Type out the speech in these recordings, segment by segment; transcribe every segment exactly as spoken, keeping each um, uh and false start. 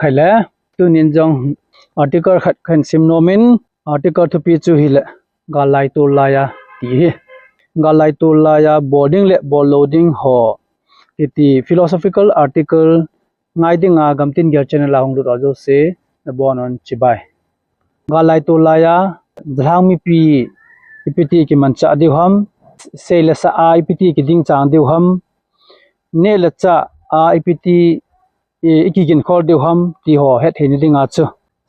Khai le, tunin jong article khat kahin sim nom in, article thupi chu hile, gal lai tol lai a ti hi. Gal lai tol lai a bol ding le bol lou ding ho, kiti philosophical article ngai dinga Gamtin Gel channel a hung lut ho jouse, nabonun chibai. Gal lai tol lai a, jalhang mipi ipi ti kimanchah diu ham, sei le sa a ipi ti kiding chang diu ham, neh le chah a ipi ti i, i kigin khol diu ham, ti ho hetthei na dinga chu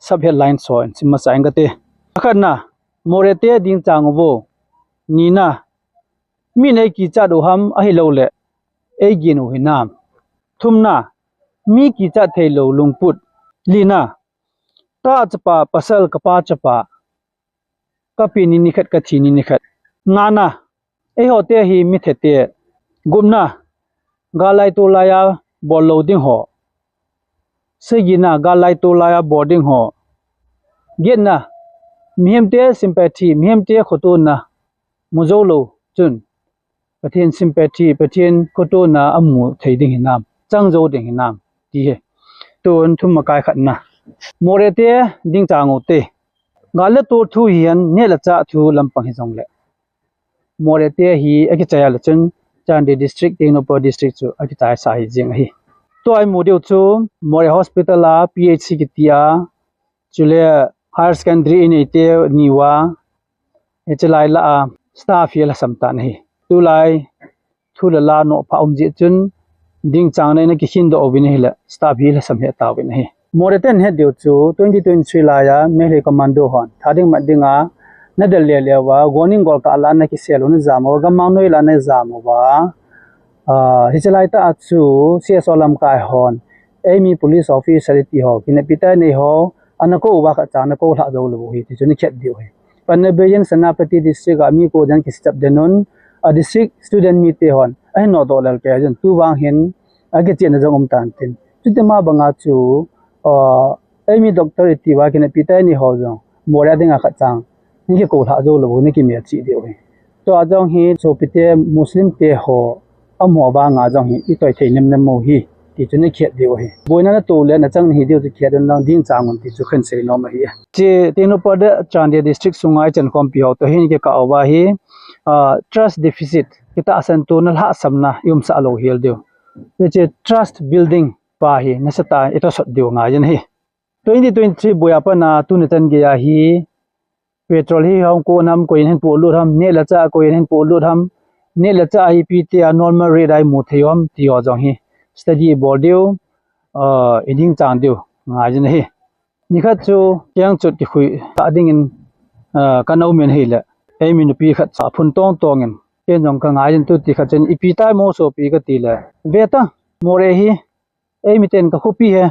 sub headline ho in sim masa ing kate. Akhatna, Moreh te ding chang uvo. Nina, mi nei kichat u ham ahilouleh, ei gin u hinam. Thumna, mi kichat thei lou lungput. Lina, ta chapa pasal kapa chapa. Kapi ni nikhat kathi ni nikhat. Ngana, eiho te hi mithe te. Gupna, gal lai tol lai a bol lou ding ho. Sigina, gal lai tol lai a bol ding ho. Getna, mihem te sympathy, mihem te khotona mu jou lou chun Pathen sympathy, Pathen khotona amu thei ding hinam, chang jou ding hinam, ti hi. Tun thum makai khatna. Moreh te ding chang u te. Gal le tol thu hihen neh le chah thu lampang hijongle, Moreh te hi akichai a le chun Chandel district, Tengnoupal district chu akichai sa hi jing ahi. Tua imu diu chu Moreh hospital a P H C kiti a, chule higher secondary inei te ni uva, hiche lai lah a staff hi alhasam tan ahi. Tulai thu le la nohpha um jeh chun ding chang nei na kikhin doh uvin ahile staff hi alhasam hi atauvin ahi. Moreh ten het diu chu twenty twenty-three lai a Meitei commando hon tha ding mat dinga nadel le le uva, goning golkah lah a nakisel u najam uva, gammang noi lah a najam uva, Ah, hiche lai tah a chu C S O lamkai hon, eimi police officer iti ho, kineppi tah nei ho, ana kou uva khat cha ana kou lhah jou lou u hi, ti chu nakhet diu hi. Panna Bayan Senapati district a mi ko den kisichap den un, a district student mite hon, ahin nodoh lel kei jin, tu vang hin, akichehna jong um tan tin. Chuti ma banga chu, ah, eimi doctor iti uva kineppi tah nei ho jong, Moreh a dinga khat cha, nakikou lhah jou lou u, nakimel cheh diu hi. Tua jong hi sopite Muslim te ho amaho vanga jong hi itoi thei nemnem u hi, ti chu nakhet diu hi. Boina natoh le nachang nahi diu chu khet un lang ding chang un ti chu kahin sei nom ahi. Hiche Tengnoupal le Chandel district sunga ichenkhompi ho toh hin kikah uva hi, ah, trust deficit, kitahsan tona lhahsamna iumsah lou hel diu. Hiche trust building pa hi nasatah a itosot diu ngai in ahi. Twenty twenty-three boi a pat a tuni chan gei a hi petrol hi hung kon ham, koi in ahin polut ham, neh le chah koi in ahin polut ham, neh le chah a hi ipi tia normal rate a imu thei u ham, ti ho jong hi study ibol diu, ah, iding chang diu ngai in ahi. Nikhat chu keng chut kikhui tah dingin, ah, kana um in ahile, eimi nupi khat cha phun tong tong in, ken jong kangai in tu ti khat chun ipi tai mo sopi kati le, ve ta, Moreh hi, eimi ten kakhopi ahi,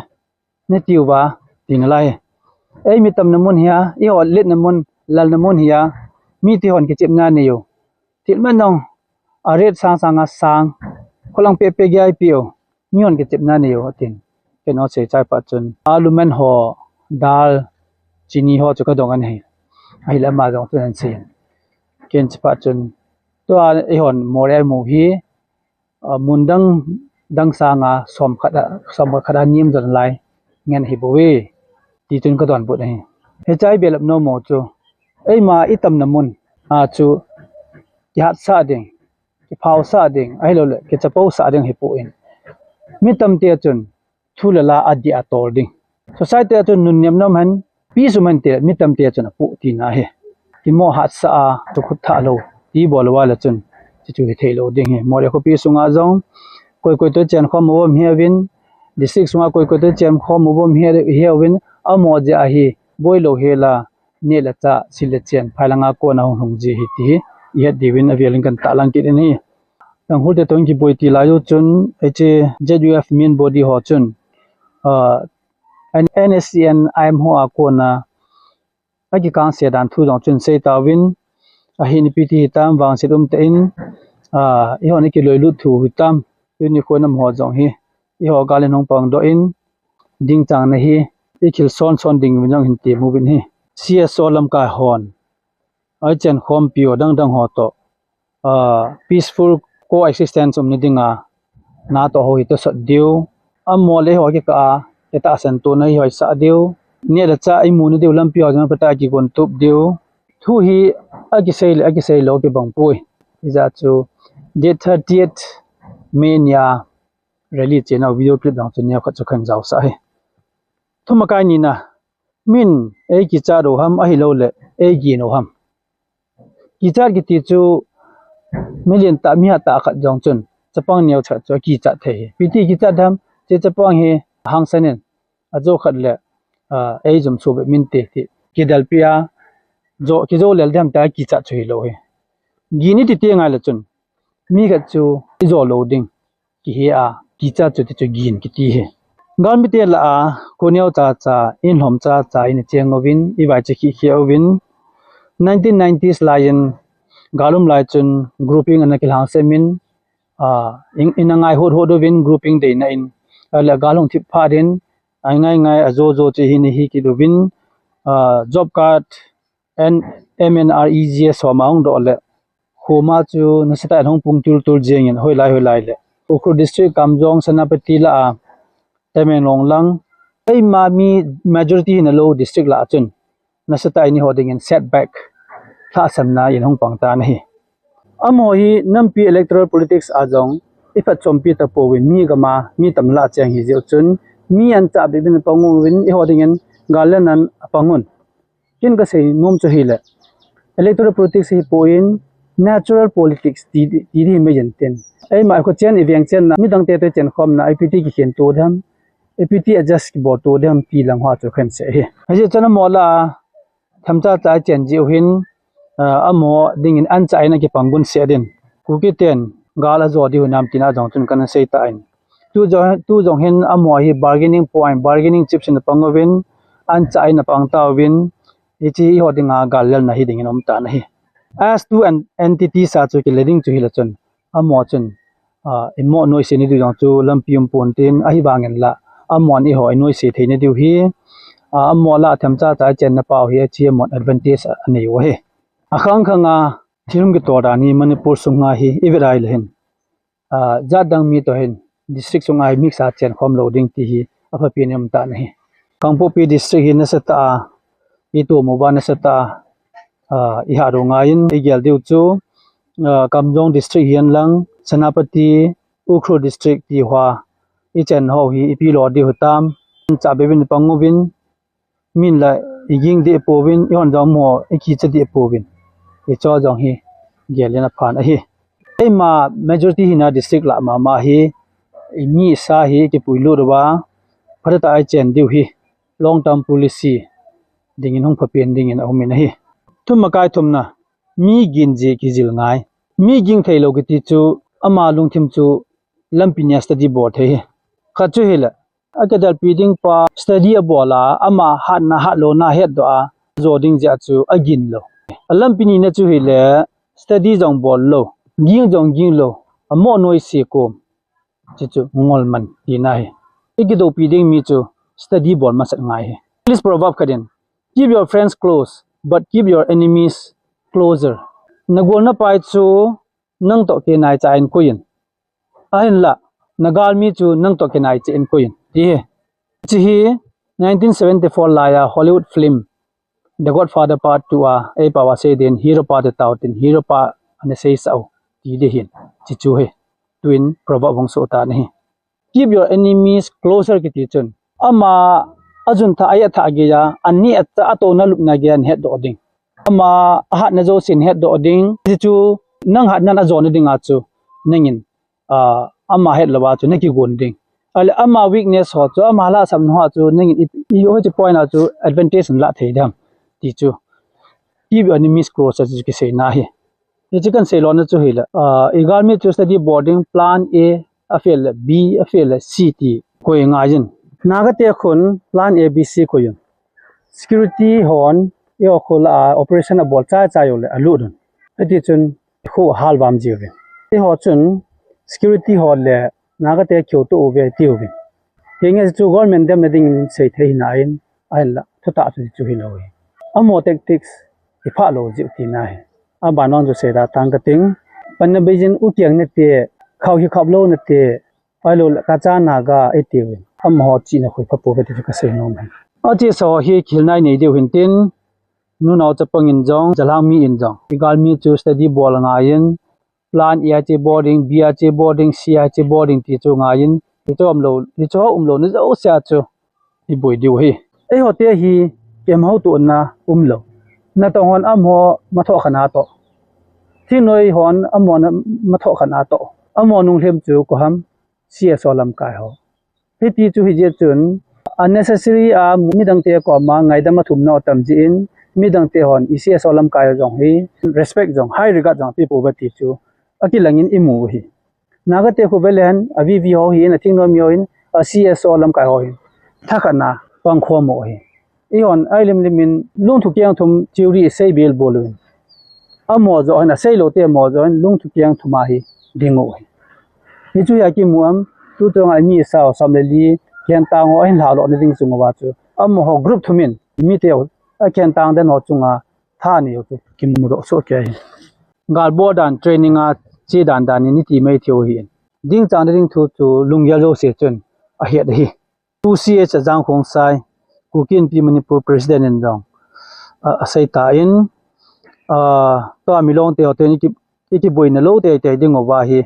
nati uva, ti nalai. Eimi tamna mun hi a, eiho letna mun, lalna mun hi a, mite hon kichepna nei u. Thil man jong, a rate sang sang a sang, kholang peh peh gei a ipi u, mi hon kichepna nei u, atin. Ken asei chai phat chun, alu man ho, dal, chini ho chu kadong ahi. Ahile ama jong chun ahin sei in. Ken chai phat chun, tua eihon Moreh a imu hi, ah, mun dang dang sanga som khat a, som khat a nem jon lai ngen ahi bouve, ti chun kadonbut ahi. Hiche a ibelap nom u chu, eima itamna mun a chu kihatsah ding, kiphaosah ding, ahilouleh kichapousah ding ahipoi. Mi tamte chun thu le la adih a tol ding. Society a chun nunnem nom hen, peace um hen ti le mi tamte chun apoh tina ahi. Kimoh hatsah a, chukhut thah lou, ti bol uva le chun, chuchu hithei lou ding ahi. Moreh khopi sunga jong, koi koi toh chenkhom u um ahiuvin, district sunga koi koi toh chenkhom u um ahi, ahiuvin, amaho jeh a hi, boi lou hel a, neh le chah, sil le chen, phai langa kona hung lhung ji ahi ti hi, ihet diuvin avel in kana tahlang kit in ahi. Tangkhul te toh kiboi ti lai u chun, hiche Z U F main body ho chun, ah, N S C N I M ho a kona, akikangse dan thu jong chun sei tauvin, ahin ipi ti hitam, vangset um tah in, ah, eihon ikiloilut thu hitam, tuni khun amaho jong hi, eiho gal in hung pang doh in, ding chang na hi, ikhel son son ding uvin jong hin ti mu uvin ahi. C S O lamkai hon, ichenkhompi u dang dang ho toh, ah, peaceful coexistence umna dinga, natoh ho hi tosot diu, amaho le eiho kikah a, itahsan tona ihoisah diu, neh le chah imu nadiu lampi ho jong phatah a kigon tup diu. Thu hi akisei le akisei lou kibang poi. Hijeh chun date thirtieth May nia rally chenau video clip jong chu neokhat chu kahin jaosah ahi. Thumakai nina, min eikichat u ham ahilouleh eigin u ham? Kichat kiti chu mi lentah, mi hatah khat jong chun chapang neocha chu akichat thei ahi. Ipi ti kichat ham? Hiche chapang hi hangsan in, ajo khat le, ah, eijumso bep inte ti kidalpi a, jo, kijo lel ding ham tia kichat chu hilou ahi. Gin iti teng le chun mi khat chu ijo lou ding kihe a, kichat chu ti chu gin kiti ahi. Galmite lah a, kho neocha cha, in lhom cha cha in icheng uvin, ivaicha khikhe uvin, nineteen nineties lai in, gal um lai chun grouping ana kilhang sem in, ah, in, in angai hot hot uvin grouping deina in, ahile gal hung thip phat in, angai ngai ajo jo chu hin ihi kit uvin, ah, job card, N, M N R E G S ho ma hung doh le, khoma chu nasatah in hung pung tul tul jeng in, hoilai hoilai le. Ukhrul District, Kamjong, Senapati lah a, Tamenglong lang, eima mi majority hina lou district lah a chun, nasatah in eiho dingin setback, lhahsamna in hung pang tan ahi. Amaho hi nampi electoral politics a jong iphatchompi tapouvin, mi gam a mi tam lah a cheng ahi jeh u chun, mi anchah bep in apang uvin, eiho dingin gal lelnan apang un. Ken kasei nom chu hile, electoral politics hi hipon, natural politics ti, ti ding hi maijin tin. Eima ikho chen, iveng chenna, midang te toh chen khomna, ipi ti kikhen to ding ham, ipi ti adjust kibol to ding ham ti lang hoa chu kahin sei ahi. Hijeh chun amaho lah a themcha cha ichen jeh u hin, ah, amaho dingin anchah in akipang gun seh din, Kuki ten gal ajo diu hinam tina jong chun kana sei tan. Tu jong, tu jong hin amaho hi bargaining point, bargaining chips in apang uvin, anchah in apang tauvin, hiche hi eiho dinga gal lelna hi dingin aum tan ahi. As two en-, entities a chu kile ding chu hile chun, amaho chun, ah, imo noise nadiu jong chu lampi um pon tin, ahivangin lah, amahon eiho inoise thei nadiu hi, ah, amaho lah a themcha cha ichenna pau hi, hiche amahon advantage anei u ahi. Akhang khang a thil hung kitol dan hi Manipur sunga hi ivet a ahile hin, ah, jat dang mi toh hin district sunga hi mix a chen khom lou ding ti hi aphapen in um tan ahi. Kangpokpi district hi nasatah a itom uva nasatah a, ah, ihat u ngai in, igel diu chu, ah, Kamjong district hihen lang, Senapati, Ukhrul district ti hoa ichen ho hi ipi lo diu hitam, anchah bep in ipang uvin, min la iging deh pouvin, eihon jong amaho ikicha deh pouvin, hicho jong hi gel in aphan ahi. Eima majority hina district lah mama hi, imi sa hi kipui lut uva, phatah a ichen diu hi long term policy dingin hung phapen dingin aum in ahi. Thumakai thumna, mi gin jeh kijil ngai. Mi ging thei lou kiti chu ama lungthim chu lampi nia study bol thei ahi. Khat chu hile, akidalpi ding pa study abol a, ama hatna hatlouna hetdoh a, ajo ding jeh a chu agin lou. Alampi nina chu hile, study jong bol lou, ging jong ging lou, amo noise kom. Chuchu ngol man tina ahi. Ikidoupi ding mi chu study bol masat ngai ahi. English proverb khat in, "Keep your friends close, but keep your enemies closer." Nagolna pai chu nang toh kinai cha in koi in. Ahinlah, nagalmi chu nang toh kinai cha in koi in, ti ahi. Hiche hi nineteen seventy-four laiya Hollywood film The Godfather Part two a, eipao a sei din, hero pa te tao tin, hero pa ana seisah u, ti ding ahin, chuchu ahi. Tun proverb hung soh tan ahi. "Keep your enemies closer," kiti chun, ama ajun thah, a-eh thah geiya, aneh a, atouna lupna geiya nahetdoh ding. Ama ahatna jousen hetdoh ding. Chuchu nang hatnan ajona dinga chu nangin, ah, ama hetlouva chu nakigon ding. Ahile ama weakness ho chu, ama lhahsamna ho chu nangin i, i, hoiche point a chu advantage nalah thei ding ham, ti chu keep your enemies closer chu kiseina ahi. Hiche kahin seilona chu hile, ah, igalmi chu study bol ding, plan A, afail le B, afail le C ti koi ngai in. Naga te khun plan A B C koi un. Security hon eiho kho lah a operation abol chai chai uleh alut un. Hiti chun kho halvam jiuvin. Eiho chun security ho le Naga te kihouto uve tiuvin. Hinge chu government demna dingin seithei hina in, ahinlah thutah chu chu hilou ahi. Amaho tactics iphah lou jiu tina ahi. Aban vang chu seida tang kating. Panna Beijing u kiang nate, khao hi khap lou nate, ahilouleh Kacha Naga itiuvin. amaho chihna khoi pha pouve ti chu kasei nom e. A chesa ho hi kihilna inei diu hintin, nunao chapang in jong, jalhang mi in jong, i galmi chu steady bol angaiyin, plan A a che bol ding, B a che bol ding, C a che bol ding ti chu ngaiyin, hichu umlou, hichu umlouna jouse a chu iboi diu ahi. Eiho te hi kemhou tohna umlou. Natong hon amaho mathoh khat natoh. Thingnoi hon amaho na mathoh khat natoh. Amaho nunglhem chu koi ham, C S O lamkai ho. Hiti chu hijeh chun unnecessary a midang te koma ngaidam athumna atam jeh in, midang te hon i C S O lamkai jong hi respect jong, high regard jong ape pouve ti chu akilang in imu u ahi. Naga te khu velen, a V V ho hin, a thingnoi mi ho hin, a C S O lamkai ho hin, thakhat na pangkhom u ahi. Eihon, ahilim lim in, lungthu keng thum theory isei bel bol uvin. Amaho joh hin, aseilou te amaho joh hin, lungthu keng thum a hi ding u ahi. Hichu hia kimu am, tuchung a i mi sao som le li, khen tang ho ahin lhalouna ding chung uva chu. Amaho group thum in, mi teu, akhen tang den ho chunga, tha anei u chu kimudoh soh kei ahi. Gal bol dan training a che dan dan in iti mai thei u ahin. Dingchang nading thu chu lunggel jouse chun ahet ahi. Tu C H Ajang Khongsai, Kuki Inpi Manipur President in jong, a, asei tan, a, tua milong te ho ten iki, ikiboina lou teitei ding uva hi,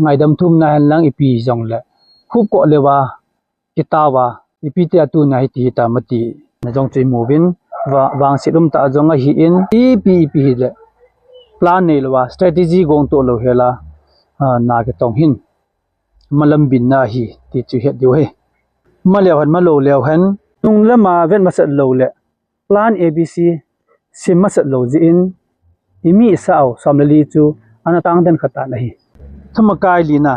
ngaidam thumna henlang ipi jongle, khup koh leuva, kitao a, ipi tia tuna hiti hitam ati na jong chu imu uvin, va, vangset umtah jong ahin, ipi, ipi hile, plan neilou a, strategy gong toh lou hela, a, na kitong hin, malambinna ahi, ti chu het diu ahi. Maleu hen, malou leu hen, nunglam a vet masat lou le, plan A B C sem masat lou jeh in, i mi sao som le li chu ana tang den kha tan ahi. Thumakai lina,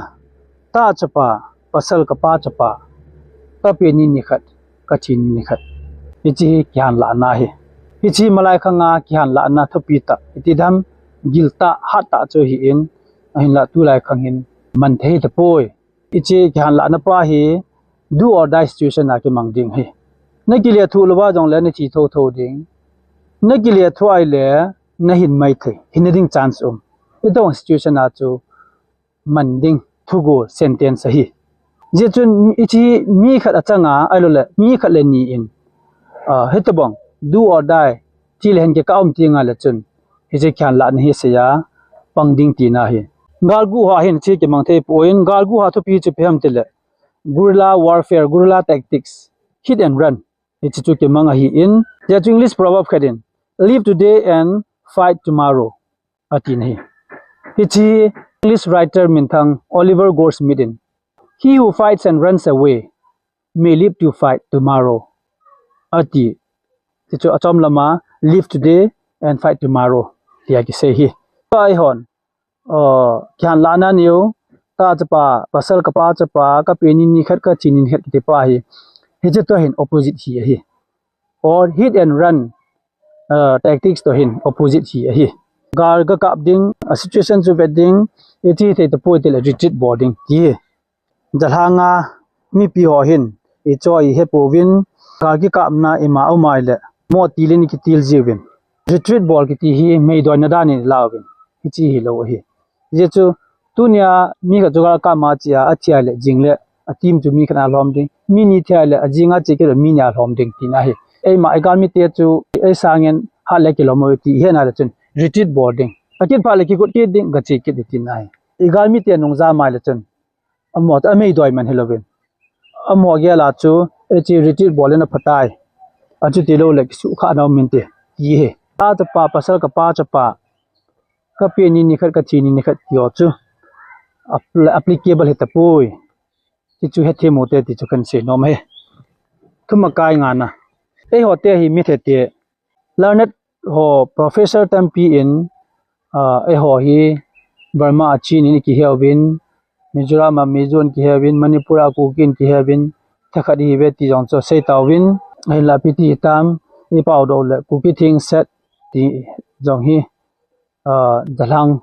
ta chapa, pasal kapa chapa, kape ni nikhat, kathi ni nikhat. Hiche hi kihanlahna ahi. Hiche malai khanga kihanlahna thupi tah, iti dam, giltah, hattah chu ahin, ahinlah tulai khang hin, man thei tapoi. Hiche kihanlahna pa hi do or die situation a kimang ding ahi. Na kilethuh louva jongle na thi thotho ding. Na kilethuh a ahile na hin maithei. Hinna ding chance um. Hitobang situation a chu man ding thuguh sentence ahi. Hijeh chun hiche mi khat achanga, ahilouleh mi khat le ni in, ah, hitobang do or die, thi le hin kikah um ti ngai le chun, hiche kihanlahna hi seiya pang ding tina ahi. Galgu ho hin hiche kimang thei poi, galgu ho thupi chu ipi ham tile, guerrilla warfare, guerrilla tactics, hit and run. Hiche chu kimang ahin, hijeh chun English proverb khat in, "Live today and fight tomorrow," ati ahi. Hiche English writer minthang Oliver Goldsmith in, "He who fights and runs away may live to fight tomorrow," ati. Hichu achom lama, "Live today and fight tomorrow," tia kisei ahi. Tua eihon, uh, kihanlahna neo, ta chapa, pasal kapa chapa, kape ni nikhat, kathi ni nikhat kiti pa hi. Hiche toh hin opposite hi ahi. Or hit and run, uh, tactics toh hin opposite hi ahi. Gal ga kap ding, a situation chu vet ding, iti thei tapoi tile retreat bol ding ti ahi. Jalhanga mipi ho hin, ichoi ihepouvin, gal kikapna ima um a ahile, mo tilin ikitil jiuvin. Retreat bol kiti hi meidoina dan in ilauvin. Hiche hilou ahi. Hijeh chun, tunia mi khat chu gal kap ma chea, athi a ahile, jing le, a team chu mi khat a lhom ding. Mi ni thi a ahile, ajing a che kit le, mi ni a lhom ding tina ahi. Eima, igalmi te chu, eisangin, hat le kilom u ti, ihet na le chun, retreat bol ding. Akit phat le kikut kit ding, gache kit ding tina ahi. Igalmi te nung jam a ahile chun, amaho chu ameidoi man hilouvin. Amaho gel a chu, hiche retreat bol le na phatai. Achuti lou le kisuhkhah na um inte, ti ahi. Ta chapa, pasal kapa chapa, kape ni nikhat, kathi ni nikhat ti ho chu, apl-, applicable hi tapoi. Ti chu hethem u te ti chu kahin sei nom e. Thumakai ngana. Eiho te hi mithe te, learned ho professor tampi in, ah, eiho hi Burma a Chin in kiheuvin, Mizoram a Mizo in kiheuvin, Manipur a Kuki in kiheuvin, thakhat ihiuve ti jong chu asei tauvin, ahinlah ipi ti hitam, ipao doh le Kuki Theng Set ti jong hi, ah, Jalhang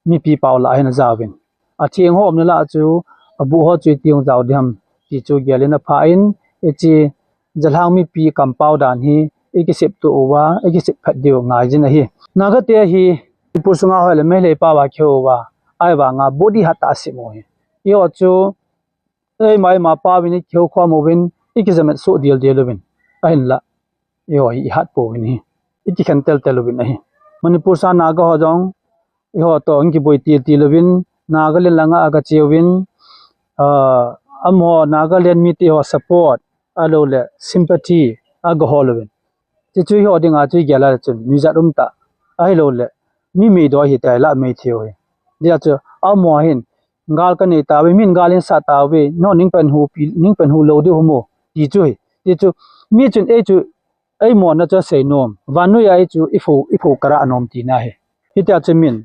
mipi pao lah a hin ajaovin. Atheng ho umna lah a chu, abuh ho chu iti hung jao ding ham ti chu gel in aphan, hiche Jalhang mipi kampao dan hi, ikisep to uva, ikisep phat diu ngai jin ahi. Naga te hi, Manipur sunga ho le Meitei pao a kihou uva, ahivanga body hat tah a sem u ahi. Eiho chu, Eima eima pau vin i kihou khom uvin, i kijamet soh dildil uvin. Ahinlah, eiho hi i hat pouvin ahi. I kikhen teltel uvin ahi. Manipur sang Naga ho jong, eiho toh hung kiboi tiltil uvin, Nagaland langa aga che uvin, ah, amaho Nagaland mite ho support, ahilou le sympathy aga hol uvin. Chuchu eiho dinga chu i gel a le chun, nuijat umtah. Ahilou le, mi meidoh ahi tia i lah mei thei u ahi. Hijeh chun, amaho hin, gal ka nei tauve, min gal in sah tauve, nangho ning pan hu pi, ning pan hu lou diu ham o, ti chu ahi. Ti chu, mi chun ei chu, ei mona chu asei nom. Vannoi a ei chu, i pho, i pho kara nom tina ahi. Hitia chu min,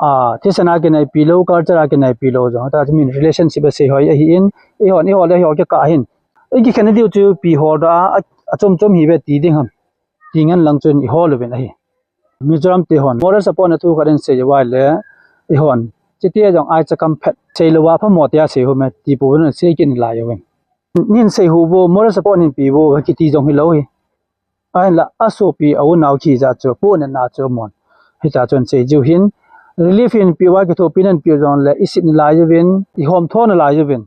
ah, thisan a kinaipi lou, culture a kinaipi lou jong. Hitia chu min relationship asei hoi ahin, eihon, eiho le eiho kikah hin. I kikhen diu chu ipi hol a, a, achom chom hi ve ti ding ham. Ti ngen lang chun i hol uvin ahi. Mizoram te hon moral support na thu khat in sei uva le, eihon, chutia jong ai chakam phet, sei louva phamo tia sei home, ti pouvin sei kit nalai uvin. Nin sei hu vo, moral support nin pe vo, kiti jong hilou hi. Ahinlah, asopi, a unau khi jat chu, pu ne na chu mon. Hitia chun sei jiu hin, relief in pe uva kithopi nan pe u jong le, i sit nalai uvin, i hom tho nalai uvin.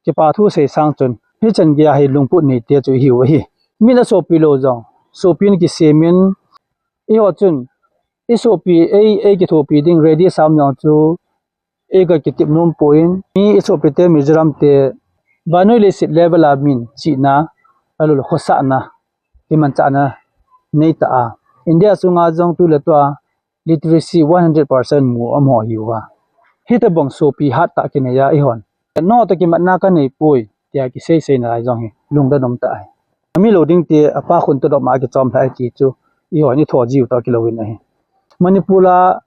Kipa thu sei sang chun, hichan geiya hi lungput nei te chu i hiu ahi. Min asopi lou jong, sopi in kisem in, eiho chun, i sopi, ei, ei kithopi ding ready sam jong chu, ei ka kitep nom poi. Mi i sopi te Mizoram te, vannoi leiset level a min chihna, ahilou le khosahna, kimanchahna nei ta a. India sunga jong tu le tua, literacy one hundred percent mu amaho hiuva. Hitobang sopi hattah kinei a eihon, nangho toh kimatna ka nei poi, tia kisei sei nalai jong hi lungdon um tah ahi. Ami lou ding te, apa khun toh dop ma kichom lhah e ti chu, eihon i tho jiu toh kilou in ahi. Manipur a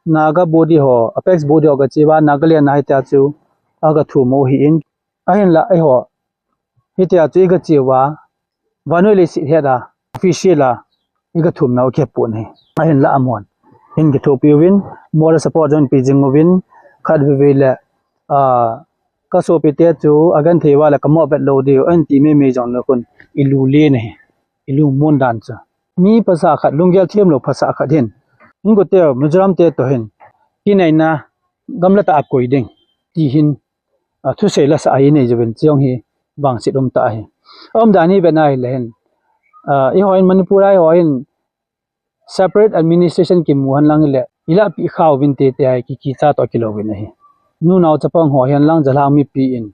Naga body ho, apex body ho ka che uva, Nagaland a hitia chu aga thum u ahin, ahinlah eiho, hitia chu i ga che uva, vannoi leiset het a, official a, i ga thum nau kihepon ahi. Ahinlah amahon hin kithopi uvin, moral support jong pe jing uvin, khatvei vei le, ah, ka sopi te chu, agenthei uva le ka mo vet lou diu, ahin ti mei mei jong le khun, i lu len ahi, i lungmon dan chu. Mi phasah khat, lunggel them lou phasah khat hin, hin ko te, Mizoram te toh hin, kinaina, gamla tah a koi ding, ti hin, ah, thusei lasah ahi nei jouvin, chujong hi vangset um tah ahi. Aumdan hi vet na hile hin, ah, eiho hin Manipur a eiho hin separate administration kimu hen lang hile, i lahpeh kha uvin te tia hi kikicha toh kilou uvin ahi. Nunao chapang ho hihen lang jalhang mipi in,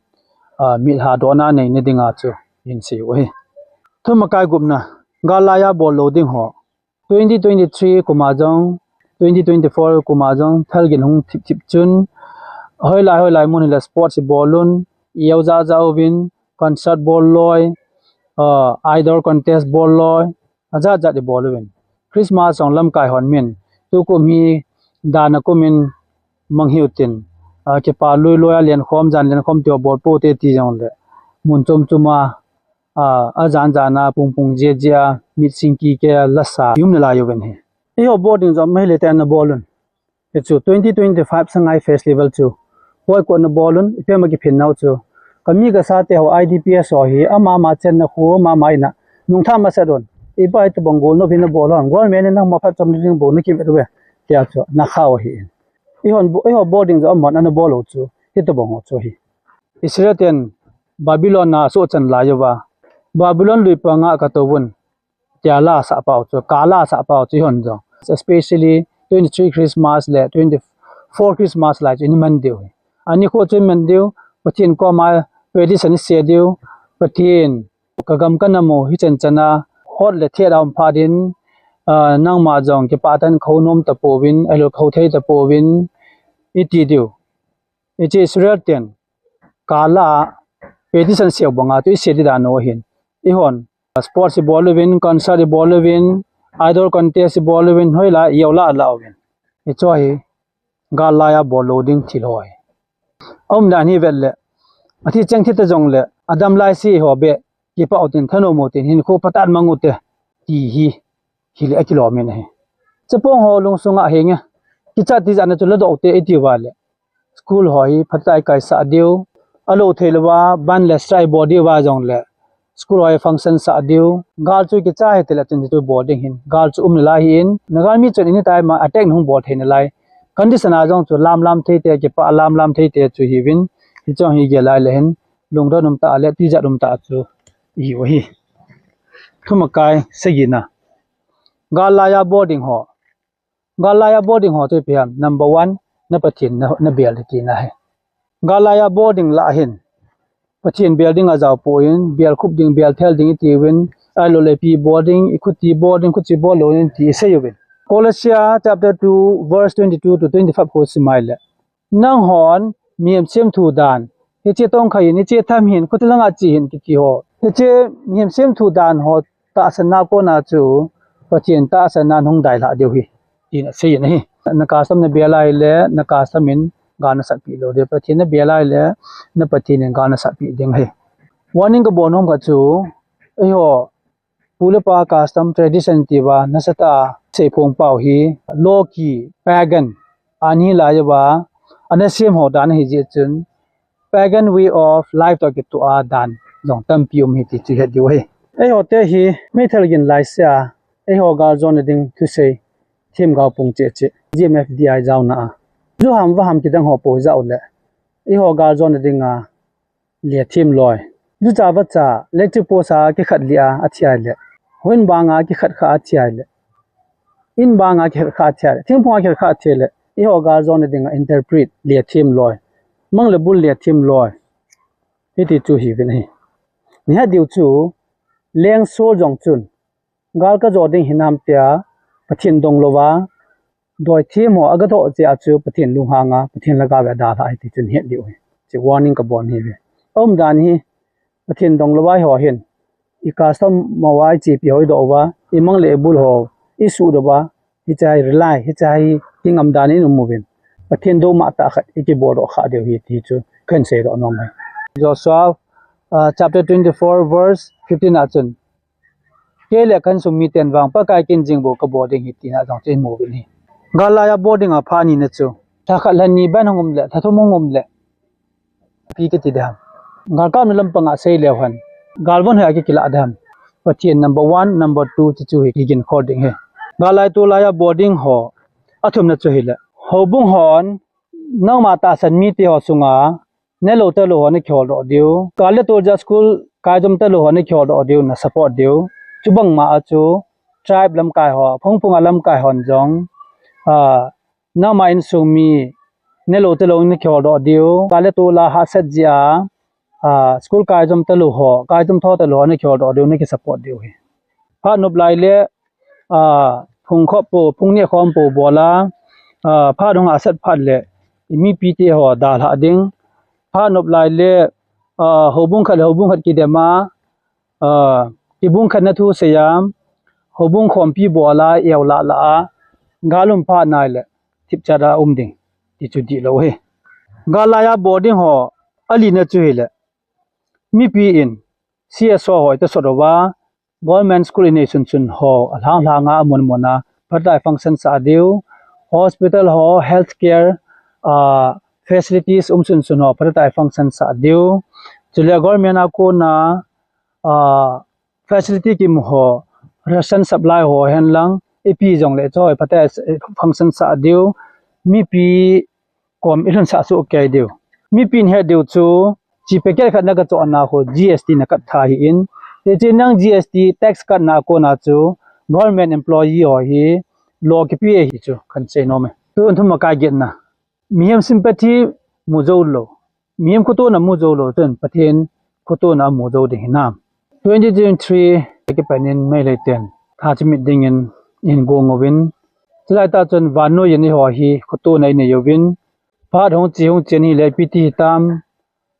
ah, mit hadohna nei na dinga chu hin sei u ahi. Thumakai gupna, gal laiya bol lou ding ho, twenty twenty-three kum a jong, twenty twenty-four kum a jong, thal gin hung thip thip chun, hoilai, hoilai mun hile sports i bol un, i au ja ja uvin, concert bol loi, ah, idol contest bol loi, ajat jat i bol uvin. Christmas jong lamkai hon min, tukum hi dan a kum in mang hiu tin, ah, kipa lui lui a lenkhom, jan lenkhom ti ho bol pou te ti jong le, mun chom chom a, ah, ajan jan a, pung pung jia jia, mit sing kike a, lasa, i um nalai uvin ahi. Eiho bol ding jong, Meitei te na bol un. Hichu twenty twenty-five Sangai Festival chu boycott na bol un, ipi ham a kiphin nau chu. Ka mi ka sa te ho I D P S ho hi, ama ma chenna khu, ama ma in a, nungtha masat un. Ipi hitobang gol nop hi na bol hon, government in nangma phatchomna ding bou na kivet uve, tia chu na khau ahi. Eihon bo-, eiho bol ding jong amahon ana bol u chu, hitobang ho chu ahi. Israel ten Babylon a sohchan lai uva, Babylon lui panga ka tou vun, tia la asah pau chu, ka la asah pau chu eihon jong. Especially twenty-three Christmas le twenty-four Christmas lai chu i man diu ahi. Anikho chu i man diu, Pathen koma petition i sei diu, Pathen, ka gam ka nam u hichan chan a hot le thet a um phat in, ah, nangma jong kipah tah in ka hou nom tapouvin, ahilou le ka hou thei tapouvin, i ti diu. Hiche Israel ten, ka la a petition sei u banga chu i sei di dan u ahin. Eihon, sports i bol uvin, concert i bol uvin, idol contest i bol uvin, hoilai, i au la la uvin. Hichu hi, gal laiya bol lou ding thil ho ahi. Aumdan hi vet le, athi cheng thi ta jong le, adam lai se ho beh, kipah u tin, thanom u tin, hinkho phatah in mang u te, ti hi, hile akilom in ahi. Chapang ho lungsunga henge, kichat tijat na chu ladoh u te i ti uva le, school ho hi phatah a i kaisah diu, alou thei louva, ban le strike bol diu va jong le, school ho hi function sah diu, gal chu kicha hite le tin chu bol ding hin, gal chu um nalai hin, na gal mi chun anytime a attack na hung bol thei nalai. Condition a jong chu lam lam thei te, kipah lam lam thei te chu hiuvin, hichu hi gel lai le hin, lungdon umtah le tijat umtah chu ihiu ahi. Thumakai sagina. Gal laiya boarding ho. Gal laiya boarding ho chu ipi ham? Number one, na Pathen na, na bel ding tina ahi. Gal laiya boarding lah hin Pathen bel ding ajao poi, bel khup ding, bel thel ding itiuvin, ahilouleh ipi bol ding, ikhuti bol ding, khuti bol lou ding ti isei uvin. Colossians chapter two, verse twenty-two to twenty-five ho sim uleh, nanghon mihem semthu dan, hiche tongkha hin, hiche tham hin, khuti langa che hin kiti ho, hiche mihem semthu dan ho tahsanna kona chu Pathen tahsanna hung dailhah diu ahi, tin asei in ahi. Na custom na bel uleh, na custom in gal nasatpi lou ding, Pathen na bel uleh, na Pathen in gal nasatpi ding ahi. Warning kabol nom khat chu, eiho pu le pa custom tradition tiuva nasatah a seiphong pau hi low key pagan ani laiya ana sem ho dan ahi jeh chun, pagan way of life toh kitoh a dan jong tampi um ahi ti chu het diu ahi. Eiho te hi meithal gin laisea, eiho gal jona ding thusei themgao pung cheh cheh, G M F D I jaona a, ju ham va ham kidang ho po jao le, eiho gal jona dinga lethem loi. Jucha vacha, electric post a kikhat lih a, athi uleh, houin banga kikhat kha athi uleh, in banga kikhat kha athi uleh, thingphunga kikhat kha athi uleh, eiho gal jona dinga interpret lethem loi, mang le bul lethem loi, hiti chu hiuvin ahi. Nahet diu chu, lengsol jong chun, gal kajo ding hinam tia Pathen dong louva doithem ho aga doh jeh a chu Pathen lunghanga, Pathen lhagao a dalha ahi ti chu nahet diu ahi. Chu warning kabol ahi ve. Aumdan hi, Pathen dong louva eiho hin i custom mouva, ichepi ho idoh uva, imang le ibul ho isuhdoh uva, hiche hi rely, hiche hi kingam dan in um uvin, Pathen douma tah khat ikibol doh kha diu ahi ti chu kahin seidoh nom ahi. Joshua, ah, chapter twenty-four, verse fifteen a chun, kei le ka insung miten vang Pakai kin jing bou kabol ding ahi, tina jong chu imu uvin ahi. Gal laiya boarding a phat anina chu, lha khat lha ni ban hung um le, lha thum hung um le, ipi kiti ding ham? Galkapnu lampanga sei leu hen, galvon hoiya kikilah ding ham? Pathen number one, number two ti chu hi kigin khol ding ahi. Gal lai to laiya boarding ho, athumna chu ahile, houbung hon nangma tahsan mite ho sunga nelou talou ho nakihol doh diu, gal le tol jeh a school kaijom talou ho nakihol doh diu, na support diu. Chubangma a chu tribe lamkai ho, phungphunga lamkai hon jong, ah, nangma insung mi nelou talou nakihol doh diu, gal le tol a hahsat jeh a, ah, school kaijom talou ho, kaijom tho talou ho nakihol doh diu, naki support diu ahi. Phat nop lai le, ah, phung khop pou, phung neh khom pou bol a, ah, phat hung hahsat phat le, i mipite ho dalhah ding. Phat nop lai le, ah, houbung khat le houbung khat kidem a, ah, kibung khatna thu sei a, houbung khompi bol a, eo lah lah a, gal um phat nai le, thipchat a um ding ti chu dihlou ahi. Gal laiya boarding ho, alina chu ahile, mipi in C S O ho itosot uva, government school inei sunsun ho, alhang lhanga, amun muna phatah a function sah diu, hospital ho, healthcare, ah, facilities um sunsun ho phatah a function sah diu. Chule government a kona, ah, facility kimu ho, ration supply ho henlang, ipi jongle chu hoi phatah a function sah diu. Mipi kom ilhunsah soh kei diu. Mipin het diu chu, chi packet khat nagachohna ho G S T nakat tha ahin, hiche nang G S T tax katna kona chu government employee ho hi lo kipe ahi chu kahin sei nom e. Tun thumakai getna. Mihem sympathy mu jou lou, mihem khotona mu jou lou chun Pathen khotona amu jou ding hinam? Twenty twenty-three kipan in Meitei ten tha chimit dingin ihin gong uvin, chulai tah chun vannoi in eiho hi khotona inei uvin, phat hung che hung chen hile ipi ti hitam,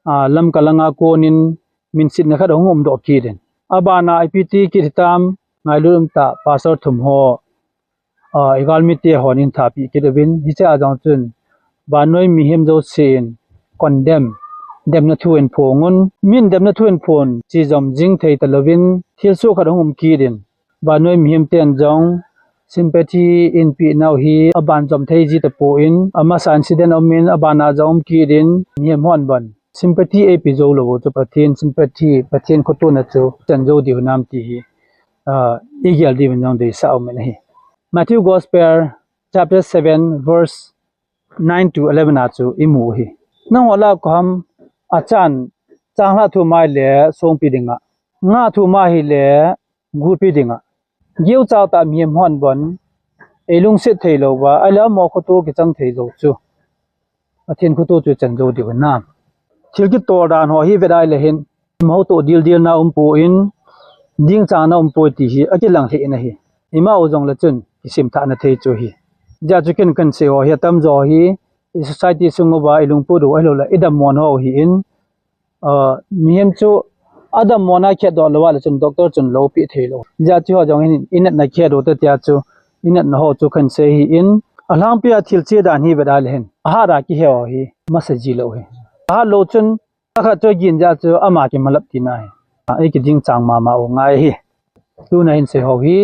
ah, Lamka langa konin minsetna khat hung umdoh kit in, abana ipi ti kit hitam, ngailut umtah pastor thum ho, ah, i galmite hon eithapeh kit uvin, hiche a jong chun vannoi mihem jousen condemn, demna thu eihin phong un. Min demna thu eihin phong, chejom jing thei talouvin, thilsoh khat hung um kit in, vannoi mihem ten jong sympathy eipeh nau hi aban jom thei ji tapon, amasa incident aumin, abana jong um kit in, mihem hon bon sympathy eipe jou lou u chu Pathen sympathy, Pathen khotona chu chan jou diu hinam ti hi, ah, igel diuvin jong deisah aumin ahi. Matthew Gospel chapter seven verse nine to eleven a chu imu u ahi. Nangho lah a koi ham achan Changlhah thum ahile songpi dinga, nga thum ahile gulpi dinga, geuchau tah mihem hon bon eilungset theilouva, ahile amaho khoto kichang theilou chu Pathen khoto chu ichan jou diu hinam? Thil kitol dan ho hi vet ahile hin, amaho toh dildel na umpoi, dingchang na umpoi ti hi akilang lheh in ahi. Ima u jongle chun kisim thah na thei chu ahi. Hijeh chun ken kahin sei ho hi atamjo hi i society sung uva ilungput u ahiloule idammo ho hi in, mihem chu adammo na khetdoh lou ahile chun doctor chun lou peh theilou. Hijeh chun ho jong hin inatna khet u te tia chu, inatna ho chu kahin sei hi in, alhangpi a thil che dan hi vet ahile hin, ahat a kihe ho hi masa ji lou hi. Ahat lou chun, akhat chu agin jeh chu ama kimalap tina hi. Ei kidingchang mama u ngai hi. Tuna hin sei ho hi,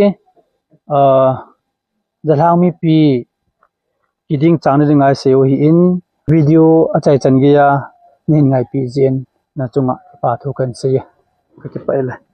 jalhang mipi kidingchang na dinga isei u hi in, video achaichan geiya nahin ngaipi jeh in nachunga kipa thu kahin sei e. Kakipah e.